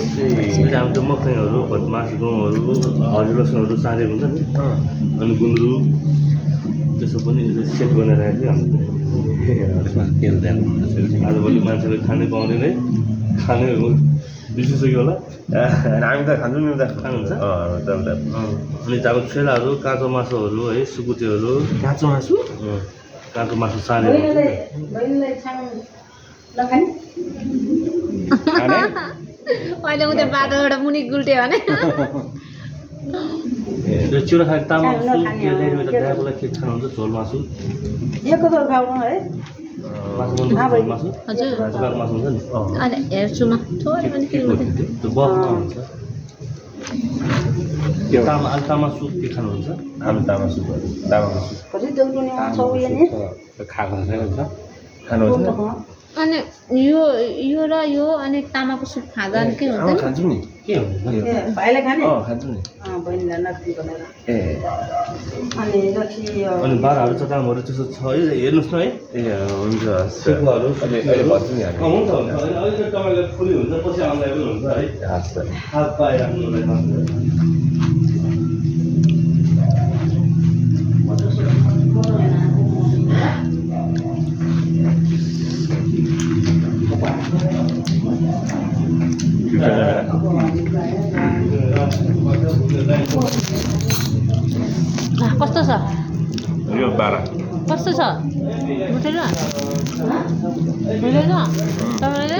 अब त्यो मखैहरू भटमास गहुँहरू हरियो लसुनहरू सारेको हुन्छ नि अनि गुन्द्रुक त्यसो पनि सेट बनाएर राख्यो हामीले तेल ध्यान आजभोलि मान्छेले खानै पाउँदैन है खाने बिर्सिसक्यो होला हामी त खान्छौँ नि त खानुहुन्छ अनि अनि अब खेलाहरू काँचो मासुहरू है सुकुटीहरू काँचो मासु काँचो मासु सारेको अहिले उतै बाटोबाट मुनि गुल्ट्यो भने त्यो चिउरा खाने तामाङ ड्राइभरलाई के खानुहुन्छ झोल मासु मासु हजुर सुकाएको मासु हुन्छ नि अहिले हेर्छु म थोरै पनि के हुन्छ त्यो बफमा हुन्छ तामा सुप के खानुहुन्छ आलु तामा सुपहरू तामाको सुप खाएको छैन खानुहुन्छ अनि यो र यो अनि तामाको सुप खाँदा अनि के हुन्छ खान्छौँ नि के हुन्छ खान्छौँ नि ए अनि बाह्रहरू चटामहरू त्यस्तो छ है हेर्नुहोस् न है हुन्छ सुपहरू अहिले भन्छु नि हामी हुन्छ अहिले तपाईँलाई फुली हुन्छ पछि आउँदा पनि हुन्छ है हस् त हात पाइराख्नु कस्तो छ यो 12 कस्तो छ बुझेन बुझेन तपाईँले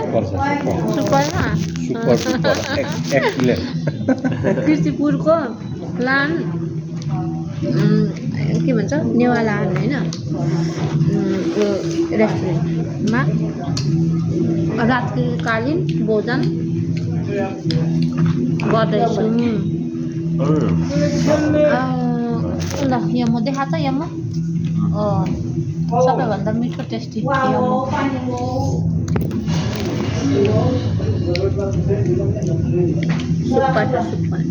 सुपर कृषिपुरको प्लान के भन्छ नेवाला होइन यो रेस्टुरेन्टमा रात्रिकालीन भोजन गर्दैछौँ ल यम्मो देखाएको छ यम्मो सबैभन्दा मिठो टेस्टी यम्मो सुपर